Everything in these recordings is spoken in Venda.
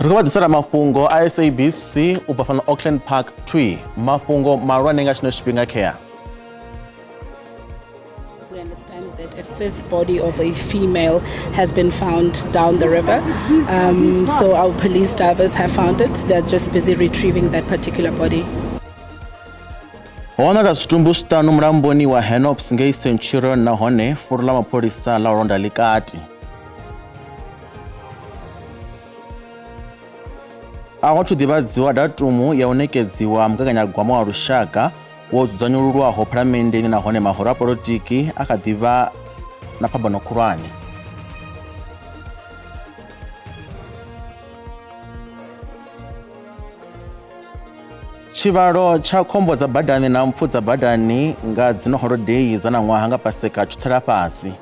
Ri khou vha ḓisela mafhungo a SABC u bva fhano Auckland Park thwi. Mafhungo mahulwane nga tshino tshifhinga khea. We understand that a fifth body of a female has been found down the river. So our police divers have found it. They're just busy retrieving that particular body. Ho wanala zwitumbu zwiṱanu mulamboni wa Henops ngei Centurion nahone fulo ḽa mapholisa ḽa u londa ḽi kati. A hu athu ḓivhadziwa datumu ya u ṋekedziwa mugaganyagwama wa lushaka wo dzudzanyululwaho phalamenndeni nahone mahoro a polotiki a kha ḓi vha na phambano khulwane. Tshivhalo tsha khombo dza badani na mpfu dza badani nga dzino holodei dza ṋaṅwaha nga Paseka tsho tsela fhasi.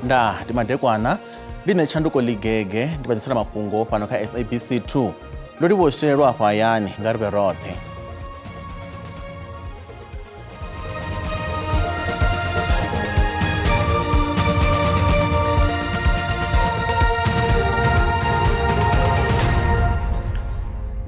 Nda ndi madekwana ndi nṋe Tshanduko Ligege ndi vha ḓisela mafhungo fhano kha SABC 2. Ndo livhuwa u shelelwa afho hayani nga ri vhe roṱhe.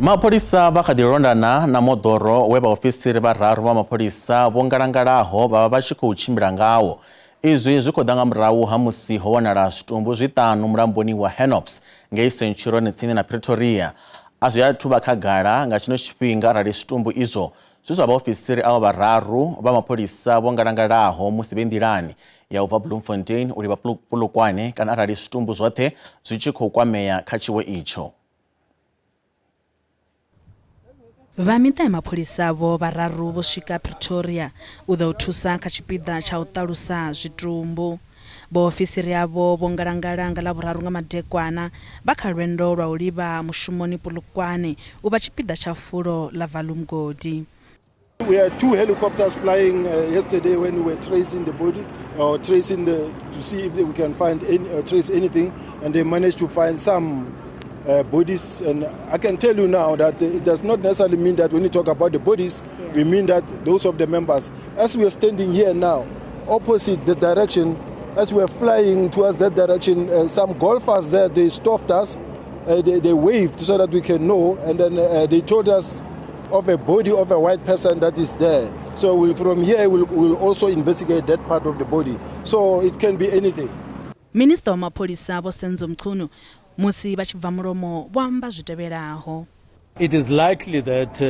Mapholisa vha kha ḓi londana na moḓoro we vhaofisiri vhararu vha mapholisa vho ngalangalaho vha vha vha tshi khou tshimbila ngawo. Izwi zwi khou ḓa nga murahu ha musi ho wanala zwitumbu zwiṱanu mulamboni wa Henops ngei Centurion tsini na Pretoria. A zwi athu vha khagala nga tshino tshifhinga arali zwitumbu izwo zwi zwa vhaofisiri avho vhararu vha mapholisa vho ngalangalaho musi vhe nḓilani ya u bva Bloemfontein u livha Polokwane kana arali zwitumbu zwoṱhe zwi tshi khou kwamea kha tshiwo itsho. Vha miṱa ya mapholisa avho vhararu vho swika Pretoria u ḓa u thusa kha tshipiḓa tsha u ṱalusa zwitumbu. Vhaofisiri avho vho ngalangala nga Ḽavhuraru nga madekwana vha kha lwendo lwa u livha mushumoni Polokwane u vha tshipiḓa tsha fulo ḽa Valumgodi. We had two helicopters flying yesterday when we were tracing the body, or tracing the, to see if we can find any, trace anything, and they managed to find some bodies. And I can tell you now that it does not necessarily mean that when you talk about the bodies, we mean that those of the members. As we are standing here now, opposite the direction, as we are flying towards that direction, some golfers there, they stopped us, they waved so that we can know, and then they told us of a body of a white person that is there. So from here we'll also investigate that part of the body. So it can be anything. Minister wa mapholisa Vho Senzo Mchunu musi vha tshi bva mulomo vho amba zwi tevhelaho. It is likely that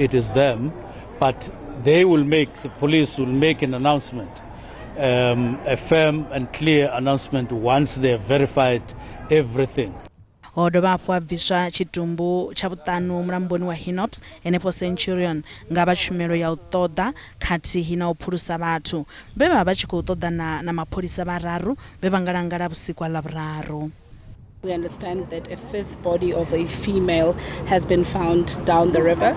it is them, but the police will make an announcement, a firm and clear announcement once they have verified everything. Ho dovha hafhu ha bviswa tshitumbu tsha vhuṱanu mulamboni wa Henops henefho Centurion nga vha tshumelo ya u ṱoḓa khathihi na u phulusa vhathu vhe vha vha tshi khou ṱoḓana na mapholisa vhararu vhe vha ngalangala vhusiku ha Ḽavhuraru. We understand that a fifth body of a female has been found down the river.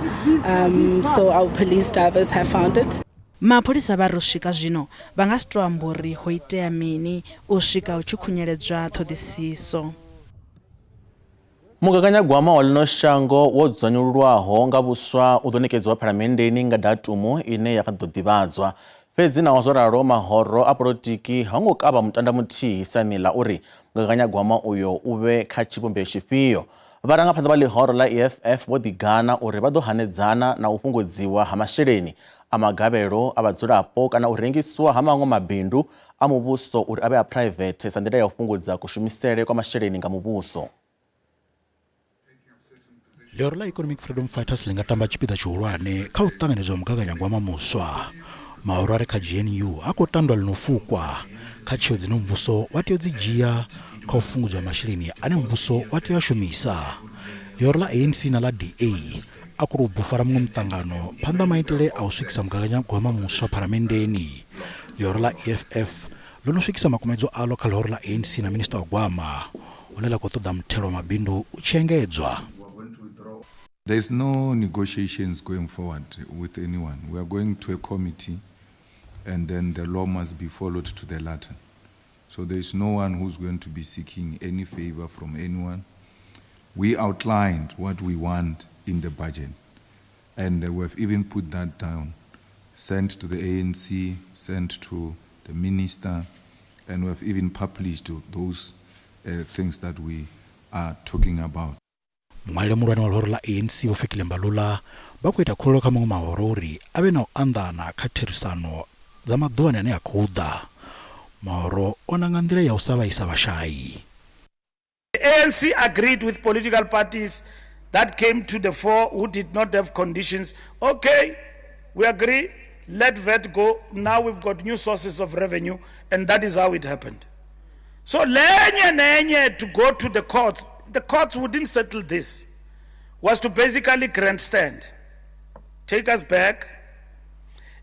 So our police divers have found it. Mapholisa vha ri u swika zwino vha nga si tou amba uri ho itea mini u swika hu tshi khunyeledzwa ṱhoḓisiso. Mugaganyagwama wa ḽino shango wo dzudzanyululwaho nga vhuswa u ḓo ṋekedziwa phalamenndeni nga datumu ine ya kha ḓo ḓivhadzwa. Fhedzi naho zwo ralo, mahoro a polotiki ha ngo kavha mutanda muthihi siani ḽa uri mugaganyagwama uyo u vhe kha tshivhumbeo tshifhio. Vharangaphanḓa vha ḽihoro ḽa EFF vho ḓigana uri vha ḓo hanedzana na u fhungudziwa ha masheleni a magavhelo a vhadzulapo kana u rengisiwa ha maṅwe mabindu a muvhuso uri a vhe a phuraivethe sa nḓila ya u fhungudza kushumisele kwa masheleni nga muvhuso. Ḽihoro ḽa Economic Freedom Fighters ḽi nga tamba tshipiḓa tshihulwane kha u ṱanganedzwa ha mugaganyagwama muswa. Mahoro a re kha GNU a khou tandwa ḽi no fukwa kha tsheo dzine muvhuso wa tea u dzi dzhia kha u fhungudzwa ha masheleni ane muvhuso wa tea u a shumisa. Ḽihoro ḽa ANC na ḽa DA a khou tou bufara muṅwe muṱangano phanḓa ha maitele a u swikisa mugaganyagwama muswa Phalamenndeni. Ḽihoro ḽa EFF ḽo no swikisa makumedzwa aḽo kha ḽihoro ḽa ANC na Minisiṱa wa Gwama, hune ḽa khou ṱoḓa muthelo wa mabindu u tshi engedzwa. There is no negotiations going forward with anyone. We are going to a committee and then the law must be followed to the letter. So there is no one who's going to be seeking any favor from anyone. We outlined what we want in the budget and we have even put that down, sent to the ANC, sent to the minister, and we have even published those things that we are talking about. Muṅwaleli muhulwane wa ḽihoro ḽa ANC Vho Fikile Mbalula vha khou ita khuwelelo kha maṅwe mahoro uri a vhe na u anḓana kha therisano dza maḓuvhani ane a khou ḓa. Mahoro o nanga nḓila ya u sa vhaisa vhashai. The ANC agreed with political parties that came to the fore who did not have conditions. Okay, we agree, let VAT go. Now we've got new sources of revenue, and that is how it happened. So lenye nenye to go to the courts wouldn't settle this, was to basically grandstand, take us back,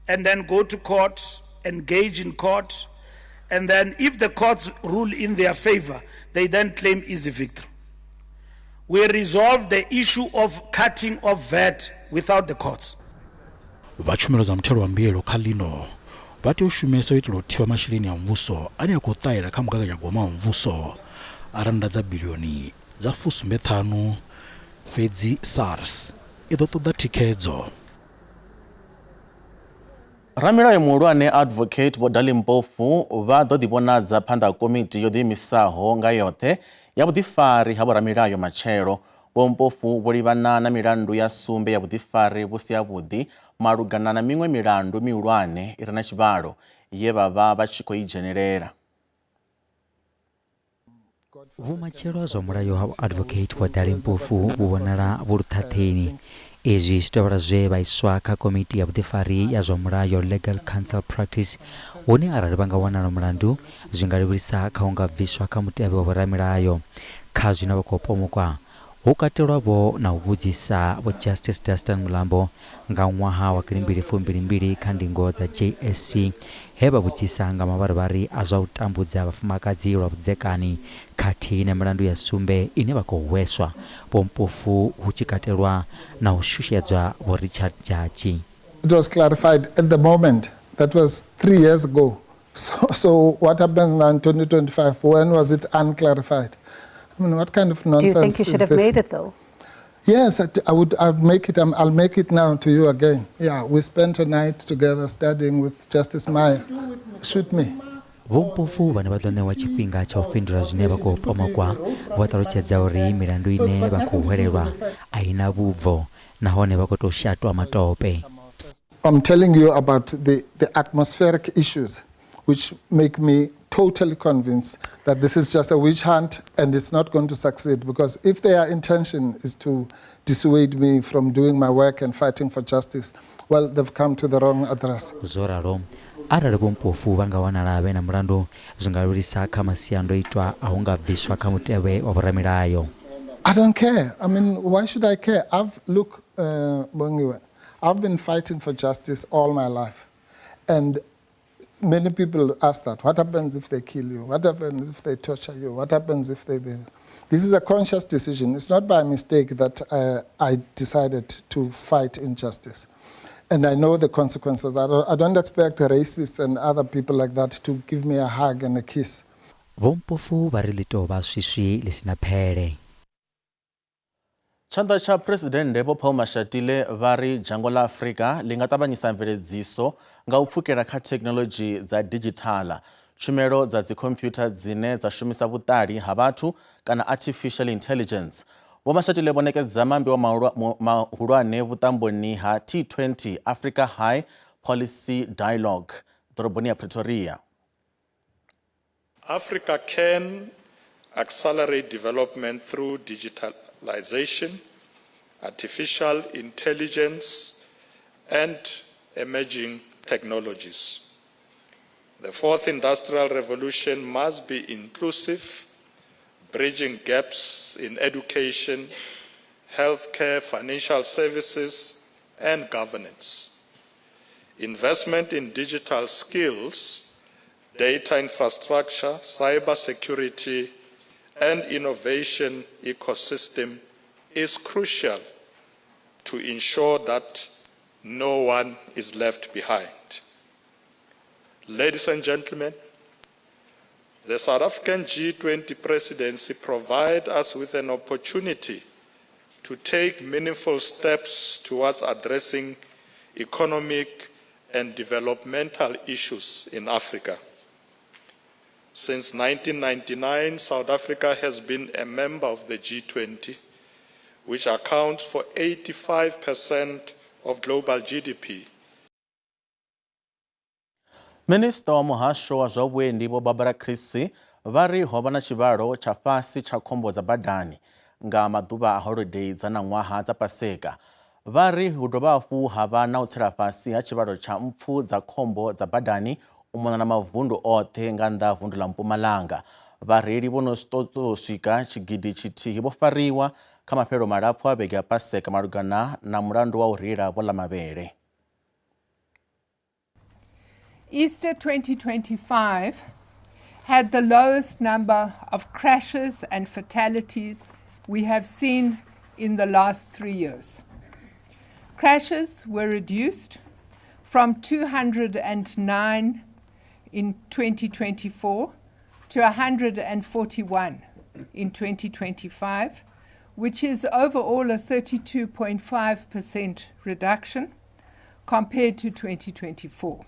and then go to court, engage in court, and then if the courts rule in their favor, they then claim easy victory. We resolved the issue of cutting off VAT without the courts. Vha tshumelo dza muthelo wa mbuyelo kha ḽino vha tea u shumesa u itela u thivha masheleni a muvhuso ane a khou ṱahela kha mugaganyagwama wa muvhuso a rannda dza bilioni dza 75, fhedzi SARS i ḓo ṱoḓa thikhedzo. Ramilayo muhulwane Advocate Vho Dali Mpofu vha ḓo ḓivhonadza phanḓa ha komiti yo ḓiimisaho nga yoṱhe ya vhuḓifari ha vhoramilayo matshelo. Vho Mpofu vho livhana na milandu ya 7 ya vhuḓifari vhu si havhuḓi malugana na miṅwe milandu mihulwane i re na tshivhalo ye vha vha vha tshi khou i dzhenelela. Vhumatshelo ha zwa mulayo ha Advocate Vho Dali Mpofu vhu vhonala vhu luṱhaṱheni. Izwi zwi tevhela zwe vha iswa kha komiti ya vhuḓifari ya zwa mulayo Legal Council Practice, hune arali vha nga wanala mulandu zwi nga livhisa kha u nga bviswa kha mutevhe wa vhoramilayo. Kha zwine vha khou pomokwa hu katelwa vho na u vhudzisa Vho Justice Dunstan Mlambo nga ṅwaha wa 2022 kha ndingo dza JSC, he vha vhudzisa nga mavharivhari a zwa u tambudza vhafumakadzi lwa vhudzekani khathihi na milandu ya 7 ine vha khou hweswa. Vho Mpofu hu tshi katelwa na u shushedzwa Vho Richard Jaji. It was clarified at the moment. That was 3 years ago. So what happens now in 2025? When was it unclarified? I mean, what kind of nonsense is this? Do you think you should have made it, though? Yes, I would. I'd make it. I'll make it now to you again. Yeah, we spent a night together studying with Justice Meyer. Shoot me. Vho Mpofu vhane vha ḓo ṋewa tshifhinga tsha u fhindula zwine vha khou pomokwa vho ṱalutshedza uri milandu ine vha khou hwelelwa a i na vhubvo nahone vha khou tou shatwa matope. I'm telling you about the atmospheric issues which make me totally convinced that this is just a witch hunt and it's not going to succeed, because if their intention is to dissuade me from doing my work and fighting for justice, well, they've come to the wrong address. Zwo ralo, arali Vho Mpofu vha nga wanala vhe na mulandu zwi nga livhisa kha masiandoitwa a u nga bviswa kha mutevhe wa vhoramilayo. I don't care. I mean, why should I care? Bongiwe, I've been fighting for justice all my life, and many people ask that. What happens if they kill you? What happens if they torture you? What happens if they... This is a conscious decision. It's not by mistake that I decided to fight injustice. And I know the consequences. I don't expect racists and other people like that to give me a hug and a kiss. Vho Mpofu vha ri ḽi tou vha swiswi ḽi si na phele. Tshanḓa tsha Phresidennde Vho Paul Mashatile vha ri dzhango ḽa Afrika ḽi nga ṱavhanyisa mveledziso nga u pfukela kha thekhinoḽodzhi dza didzhithala, tshumelo dza dzikhomphyutha dzine dza shumisa vhuṱali ha vhathu kana artificial intelligence. Vho Mashatile vho ṋekedza maambiwa mahulwane vhuṱamboni ha T20 Africa High Policy Dialogue ḓoroboni ya Pretoria. Africa can accelerate development through digitalization, artificial intelligence, and emerging technologies. The fourth industrial revolution must be inclusive, bridging gaps in education, healthcare, financial services, and governance. Investment in digital skills, data infrastructure, cybersecurity, and innovation ecosystem is crucial to ensure that no one is left behind. Ladies and gentlemen, the South African G20 presidency provides us with an opportunity to take meaningful steps towards addressing economic and developmental issues in Africa. Since 1999, South Africa has been a member of the G20, which accounts for 85% of global GDP. Minista wa muhasho wa zwa vhuendi Vho Barbara Creecy vha ri ho vha na tshivhalo tsha fhasi tsha khombo dza badani nga maḓuvha a holodei dza ṋaṅwaha dza Paseka. Vha ri hu dovha hafhu ha vha na u tsela fhasi ha tshivhalo tsha mpfu dza khombo dza badani u mona na mavundu oṱhe nga nnḓa ha vundu ḽa Mpumalanga. Vhareili vho no ṱoḓou swika tshigidi tshithihi vho fariwa kha mafhelo malapfu a vhege ya Paseka malugana na mulandu wa u reila vho ḽa mavhele. Easter 2025 had the lowest number of crashes and fatalities we have seen in the last 3 years. Crashes were reduced from 209 in 2024 to 141 in 2025, which is overall a 32.5% reduction compared to 2024.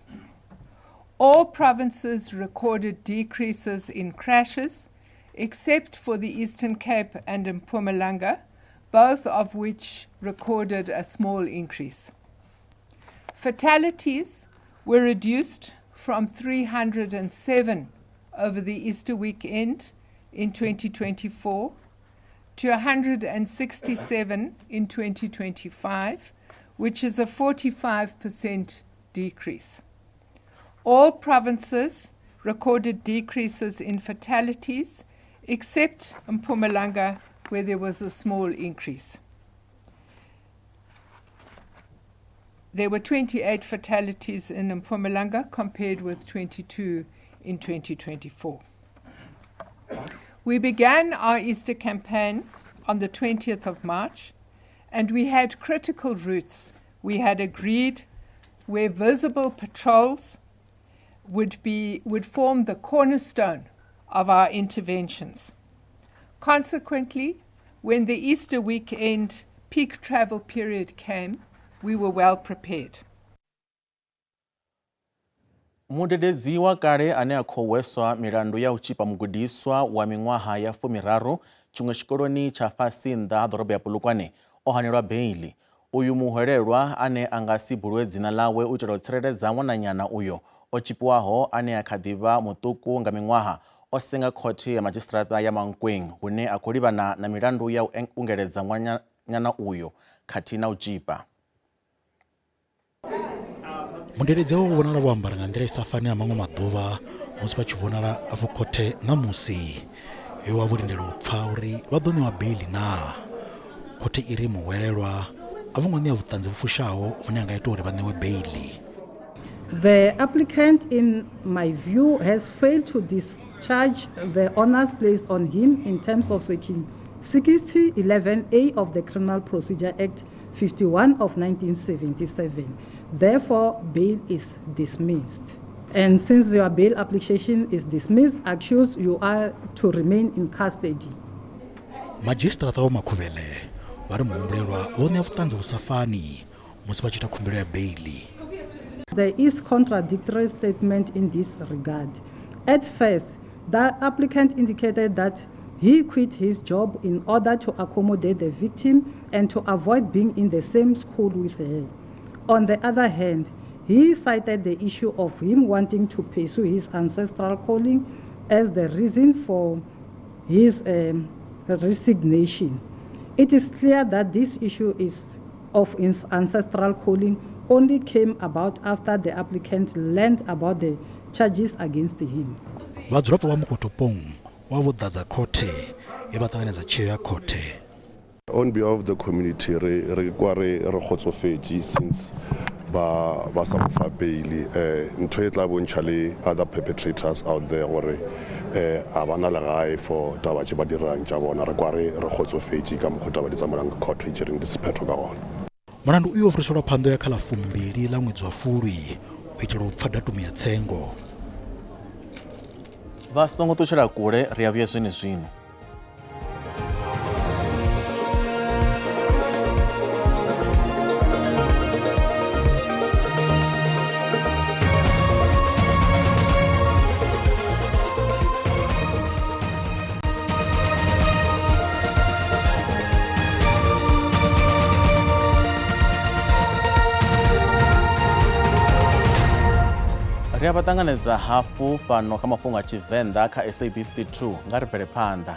All provinces recorded decreases in crashes, except for the Eastern Cape and Mpumalanga, both of which recorded a small increase. Fatalities were reduced from 307 over the Easter weekend in 2024 to 167 in 2025, which is a 45% decrease. All provinces recorded decreases in fatalities, except Mpumalanga, where there was a small increase. There were 28 fatalities in Mpumalanga compared with 22 in 2024. We began our Easter campaign on the 20th of March, and we had critical routes we had agreed where visible patrols would form the cornerstone of our interventions. Consequently, when the Easter weekend peak travel period came, we were well prepared. Mudededzi wa kale ane a khou hweswa milandu ya u tshipa mugudiswa wa miṅwaha ya 30 tshiṅwe tshikoloni tsha fhasi nnḓa ha ḓorobo ya Polokwane o hanelwa beiḽi. Uyu muhwelelwa ane a nga si bulwe dzina ḽawe u itela u tsireledza ṅwananyana uyo o tshipiwaho ane a kha ḓi vha muṱuku nga miṅwaha o senga khothe ya madzhisiṱiraṱa ya Mankweng hune a khou livhana na milandu ya u ungeledza ṅwananyana uyo khathihi na u tshipa. Mudededzi wavho vho vhonala vho ambara nga nḓila i sa fani na maṅwe maḓuvha musi vha tshi vhonala afho khothe ṋamusi. He vha vho lindela u pfa uri vha ḓo ṋewa beiḽi naa. Khothe i ri muhwelelwa a vho ngo ṋea vhuṱanzi vhu fushaho vhune ha nga ita uri vha ṋewe beiḽi. The applicant, in my view, has failed to discharge the onus placed on him in terms of Section 6011A of the Criminal Procedure Act 51 of 1977. Therefore, bail is dismissed. And since your bail application is dismissed, accused, you are to remain in custody. Madzhisiṱiraṱa Vho Makhuvele vha ri muhumbulelwa vho ṋea vhuṱanzi vhu sa fani musi vha tshi ita khumbelo ya beiḽi. There is contradictory statement in this regard. At first, the applicant indicated that he quit his job in order to accommodate the victim and to avoid being in the same school with her. On the other hand, he cited the issue of him wanting to pursue his ancestral calling as the reason for his resignation. It is clear that this issue is of his ancestral calling only came about after the applicant learned about the charges against him. Vhadzulapo vha Mukotopong wa vho ḓadza khothe ye vha ṱanganedza tsheo ya khothe. On behalf of the community, re kwa re kgotsofetse since ba sa mo fa bail. Ntho e tla bontšha le other perpetrators out there gore a bana legae for taba tše ba dirang tša bona. Re kwa re kgotsofetse ka mokgwa taba di tsamaelang ka court e tšereng di sephetho ka gona. Mulandu uyu wo fhiriselwa phanḓa ya kha ḽa 20 ḽa ṅwedzi wa Fulwi u itela u pfa datumu ya tsengo. Vha songo ṱutshela kule, ri a vhuya zwenezwino. Ri a vha ṱanganedza hafhu fhano kha mafhungo a Tshivenḓa kha SABC 2 nga ri bvele phanḓa.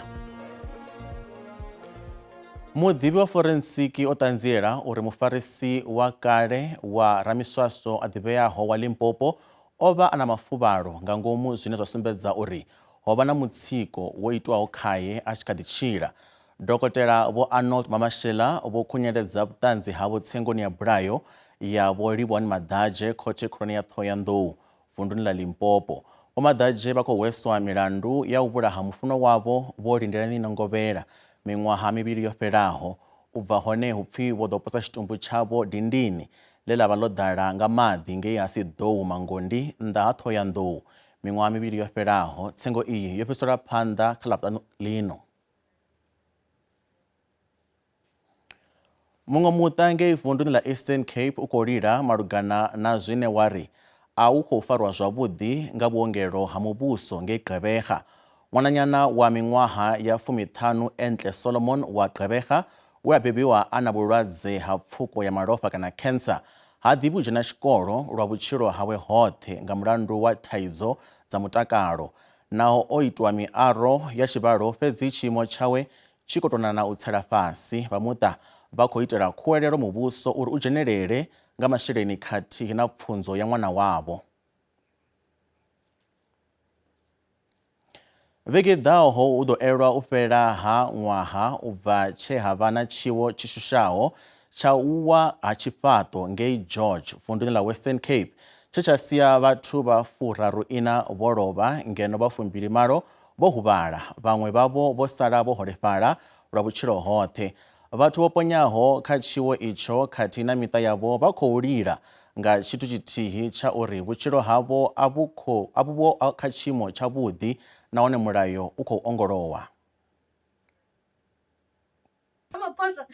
Muḓivhi wa forensiki o ṱanziela uri mufarisi wa kale wa ramiswaswo a ḓivheaho wa Limpopo o vha a na mafuvhalo nga ngomu zwine zwa sumbedza uri ho vha na mutsiko wo itwaho khae a tshi kha ḓi tshila. Dokotela Vho Arnold Mamashela vho khunyeledza vhuṱanzi havho tsengoni ya bulayo ya Vho Livhuwani Maḓadzhe khothe khulwane ya Ṱhohoyanḓou vunduni ḽa Limpopo. Vho Maḓadzhe vha khou hweswa milandu ya u vhulaha mufunwa wavho Vho Lindelani Nongovhela miṅwaha mivhili yo fhelaho. U bva hone hu pfi vho ḓo posa tshitumbu tshavho dindini ḽe ḽa vha ḽo ḓala nga maḓi ngei ha Siḓou Mangondi nnḓa ha Ṱhohoyanḓou miṅwaha mivhili yo fhelaho. Tsengo iyi yo fhiriselwa phanḓa kha Ḽavhuṱanu ḽino. Muṅwe muṱa ngei vunduni ḽa Eastern Cape u khou lila malugana na zwine wa ri a u khou farwa zwavhuḓi nga vhuongelo ha muvhuso ngei Gqeberha. Ṅwananyana wa miṅwaha ya fumiṱhanu Entle Solomon wa Gqeberha we a bebiwa a na vhulwadze ha pfuko ya malofha kana cancer ha ḓivhi u dzhena tshikolo lwa vhutshilo hawe hoṱhe nga mulandu wa thaidzo dza mutakalo. Naho o itwa miaro ya tshivhalo fhedzi tshiimo tshawe tshi khou tou nana u tsela fhasi. Vha muṱa vha khou itela khuwelelo muvhuso uri u dzhenelele nga masheleni khathihi na pfunzo ya ṅwana wavho. Vhege i ḓaho hu ḓo elwa u fhela ha ṅwaha u bva tshe ha vha na tshiwo tshi shushaho tsha u wa ha tshifhaṱo ngei George, vunduni ḽa Western Cape, tshe tsha sia vhathu vha 34 vho lovha ngeno vha 28 vho huvhala, vhaṅwe vhavho vho sala vho holefhala lwa vhutshilo hoṱhe. Vhathu vho ponyaho kha tshiwo itsho khathihi na miṱa yavho vha khou lila nga tshithu tshithihi tsha uri vhutshilo havho a vhu vho kha tshiimo tshavhuḓi nahone mulayo u khou ongolowa. Ramaphosa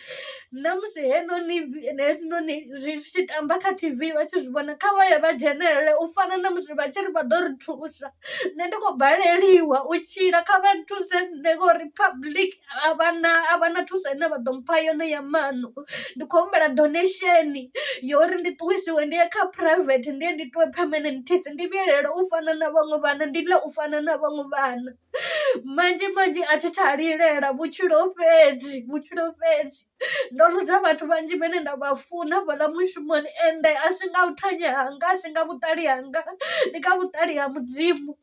na musi heinoni hezwinoni zwi tshi tamba kha T_V vha tshi zwi vhona kha vha ye vha dzhenelele u fana na musi vha tshi ri vha ḓo ri thusa, nṋe ndi khou baleliwa u tshila kha vha nthuse nṋe ngori public a vha na a vha na thuso ine vha ḓo mpha yone ya maṋo, ndi khou humbela donation ya uri ndi ṱuwisiwe ndi ye kha private ndi ye ndi itiwe permanent teeth ndi vhuyelele u fana na vhaṅwe vhana ndi ḽe u fana na vhaṅwe vhana. Manzhi manzhi a thi tsha lilela vhutshilo fhedzi vhutshilo fhedzi ndo ḽuza vhathu vhanzhi vhane nda vha funa hafhaḽa mushumoni ende a si nga u thanya hanga a si nga vhuṱali hanga ndi nga vhuṱali ha mudzimu.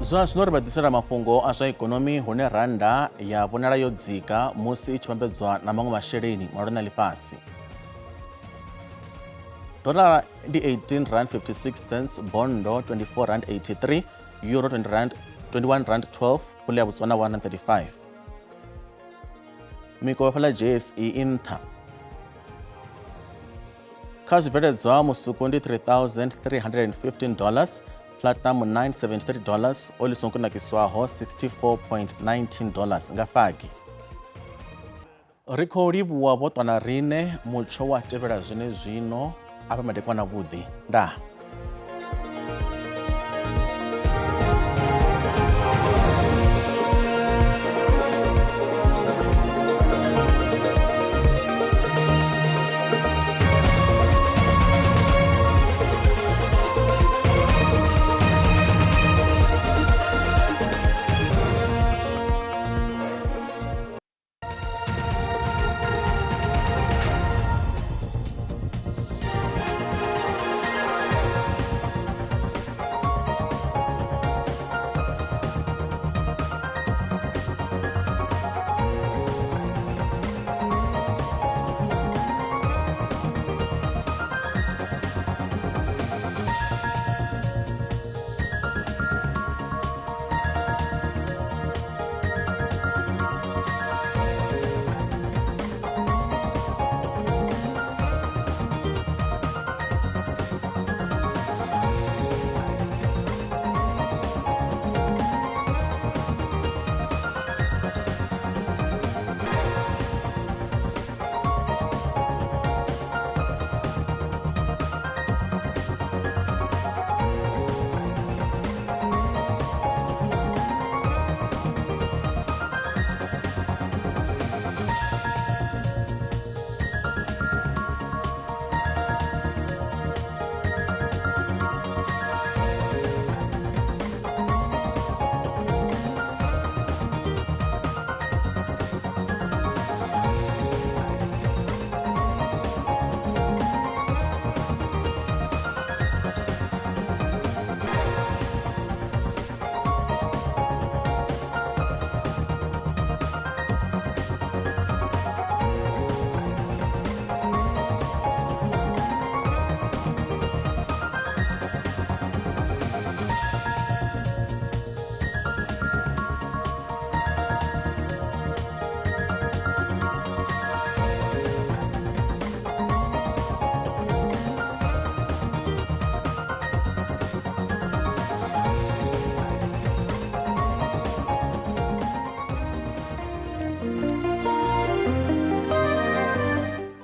Zwa zwino ri vha ḓisela mafhungo a zwa ikonomi hune rannda ya vhonala yo dzika musi i tshi vhambedzwa na maṅwe masheleni malwane a ḽifhasi. Dollar ndi 18 rand 56 cents, bondo 24 rand 83, euro 20 rand 21 rand 12, pula ya Botswana 135. Mikovhe fhaḽa JSE i nṱha. Kha zwibveledzwa musuku ndi 3315 dollars, platinum 973 dollars, oli songo kunakiswaho 64.19 dollars nga fagi. Ri khou livhuwa vho ṱwa na riṋe, mutsho wa tevhela zwenezwino. Afha madekwana avhuḓi. Ndaa.